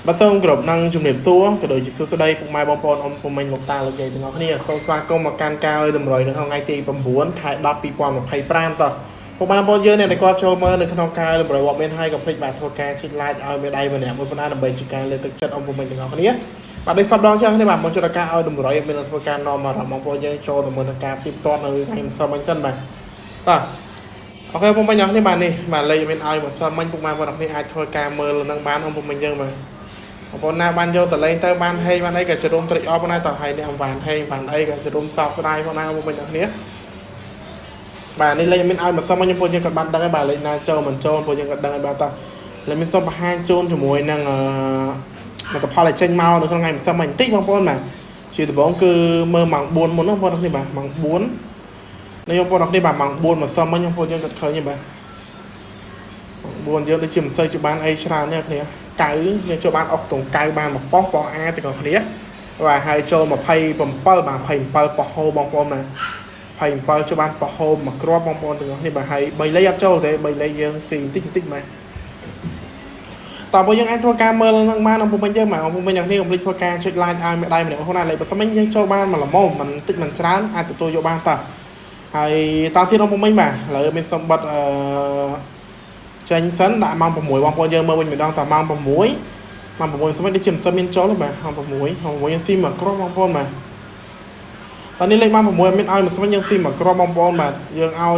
បាទសូមគោរពនឹងជំរាបសួរក៏ដូចជាសួស្តីពុកម៉ែបងប្អូនអ៊ំពូមីងលោកតាលោកយាយទាំងអស់គ្នាសូមស្វាគមន៍មកកាន់ការឲ្យតម្រុយនៅក្នុងថ្ងៃទី9ខែ10 2025តោះពុកម៉ែបងប្អូនយើងអ្នកដែលគាត់ចូលមើលនៅក្នុងការតម្រុយវត្តមានហើយកុំភ្លេចបាទធ្វើការចុច like ឲ្យមេដៃម្នាក់មួយប៉ុណ្ណាដើម្បីជាការលើកទឹកចិត្តអ៊ំពូមីងទាំងអស់គ្នាបាទដូចសពដងចឹងគ្នាបាទមកជួយដល់ការឲ្យតម្រុយមានធ្វើការនាំអារម្មណ៍បងប្អូនយើងចូលទៅមើលនឹងការពីផ្ទាត់នៅថ្ងៃម្សិលមិញសិនបាទតោះ OK ពុកម៉ែអ្នកនេះបាទនេះបាទលេខមានឲ្យម្សិលមិញពុកម៉ែបងប្អូនអាចធ្វើការមើលនឹងបានអ៊ំពុកមិញយើងបាទបងប្អូនណាបានយកតលេងទៅបានហេងបានអីក៏ជ្រុំត្រេកអរផងដែរតោះហើយនេះអំបានហេងបានអីក៏ជ្រុំសោកស្ដាយផងដែរពុកមិញអ្នកនេះបាទនេះលេខមានឲ្យម្សិលមិញពួកយើងក៏បានដឹងហើយបាទលេខណាចូលមិនចូលពួកយើងក៏ដឹងហើយបាទតោះលេខមានសូមបង្ហាញជូនជាមួយនឹងអឺលទ្ធផលដែលចេញមកនៅក្នុងថ្ងៃម្សិលមិញបន្តិចបងប្អូនបាទជាដំបូងគឺមើលម៉ោង4មុនណាបងប្អូននេះបាទម៉ោង4នេះបងប្អូននេះបាទម៉ោង4ម្សិលមិញបងប្អូនយើងក៏ឃើញហើយបាទម៉ោង4យើងដូចជាមិនសូវជាបានអីច្រើនទេគ្នាកៅយើងចូលបានអស់តុងកៅបានមួយប៉ុស្ប៉ុស្អាទាំងអស់គ្នាបាទហើយចូល27បាទ27ប៉ុស្ហូបងប្អូនណា27ចូលបានប៉ុស្ហូមួយគ្រាប់បងប្អូនទាំងអស់គ្នាបាទហើយ3លេខអត់ចូលទេ3លេខយើងស៊ីបន្តិចបន្តិចបាទតើបើយើងអាចធ្វើការមើលនឹងបានអំពូវិញយើងបាទអំពូវិញអ្នកនេះកុំភ្លេចធ្វើការចុច like ឲ្យមេដៃម្នាក់បងប្អូនណាលេខបើសិនមិញយើងចូលបានមួយល្មមមិនតិចមិនច្រើនអាចទទួលយកបានតើហើយតទៀតអំពូវិញបាទឥឡូវមានសម្បត្តិអឺចេញសិនដាក់ម៉ោង6បងប្អូនយើងមើលវិញម្ដងតើម៉ោង6ម៉ោង6ស្មិចដូចជាមិនសូវមានចូលទេបាទម៉ោង6ម៉ោង6យើងស៊ីមួយគ្រាប់បងប្អូនបាទតនេះលេខម៉ោង6មានឲ្យមួយស្មិចយើងស៊ីមួយគ្រាប់បងប្អូនបាទយើងឲ្យ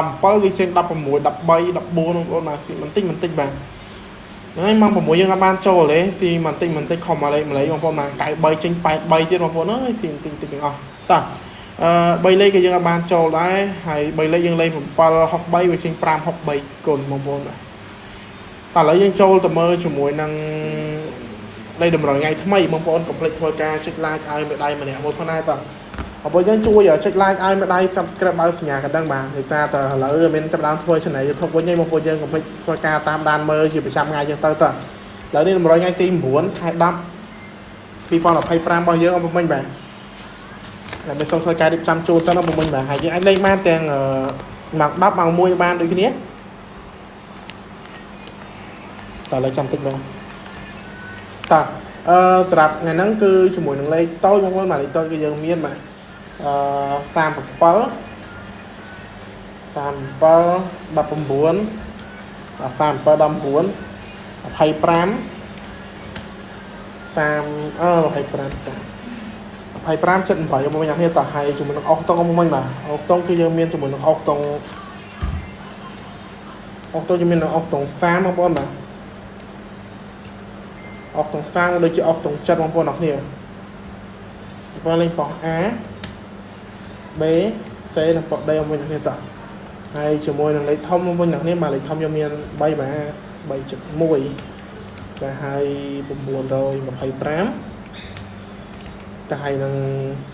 17វាចេញ16 13 14បងប្អូនបាទស៊ីបន្តិចបន្តិចបាទហ្នឹងហើយម៉ោង6យើងអត់បានចូលទេស៊ីបន្តិចបន្តិចខំមកលេខម្លេះបងប្អូនបាទ93ចេញ83ទៀតបងប្អូនអើយស៊ីបន្តិចបន្តិចទាំងអស់តោះអឺ3លេខក៏យើងអត់បានចូលដែរហើយ3លេខយើងលេខ763វាចេញ563គុណបងប្អូនបាទតោះឥឡូវយើងចូលទៅមើលជាមួយនឹងលេខតម្រុយថ្ងៃថ្មីបងប្អូនកុំភ្លេចធ្វើការចុច like ឲ្យមេដៃម្នាក់មួយផងដែរបាទបងប្អូនយើងជួយចុច like ឲ្យមេដៃ subscribe ឲ្យសញ្ញាកណ្ដឹងបាទដោយសារតែឥឡូវមានចាប់ដើមធ្វើ channel YouTube វិញហើយបងប្អូនយើងកុំភ្លេចធ្វើការតាមដានមើលជាប្រចាំថ្ងៃយើងទៅតើឥឡូវនេះតម្រុយថ្ងៃទី9ខែ10 2025របស់យើងអបមិញបាទតែមិនសូមធ្វើការរៀបចំជូនទៅណាបងមិញបាទហើយយើងអាចលេងបានទាំងម៉ោង10ម៉ោង1បានដូចគ្នាតើឥឡូវចាំតិចបងតើអឺសម្រាប់ថ្ងៃហ្នឹងគឺជាមួយនឹងលេខតូចបងប្អូនបាទលេខតូចគឺយើងមានបាទអឺ37 37 19បាទ37 19 25 30អឺ25 30 25 78មកវិញអ្នកគ្នាតោះហើយជាមួយនឹងអុកតុងមកវិញបាទអុកតុងគឺយើងមានជាមួយនឹងអុកតុងអុកតុងយើងមាននឹងអុកតុង30បងប្អូនបាទអុកតុង30ដូចជាអុកតុង7បងប្អូនអ្នកគ្នាបងប្អូនលេងប៉ោះ A B C និងប៉ោះ D មកវិញអ្នកគ្នាតោះហើយជាមួយនឹងលេខធំមកវិញអ្នកគ្នាបាទលេខធំយើងមាន3បាទ3.1បាទហើយ925តែហើយនឹង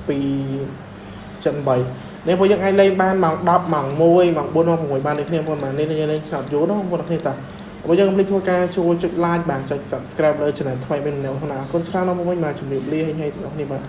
2.8នេះពួកយើងអាចលេងបានម៉ោង10ម៉ោង1ម៉ោង4ម៉ោង6បានដូចគ្នាបងប្អូនបាទនេះយើងលេងឆ្នោតយូរណាបងប្អូនគ្នាតាបងយើងកុំភ្លេចធ្វើការជួយចុច like បាទចុច subscribe លើ channel ថ្មីមានម្នាក់ផងណាអរគុណច្រើនណាស់បងប្អូនបាទជំរាបលាហើយទាំងអស់គ្នាបាទ។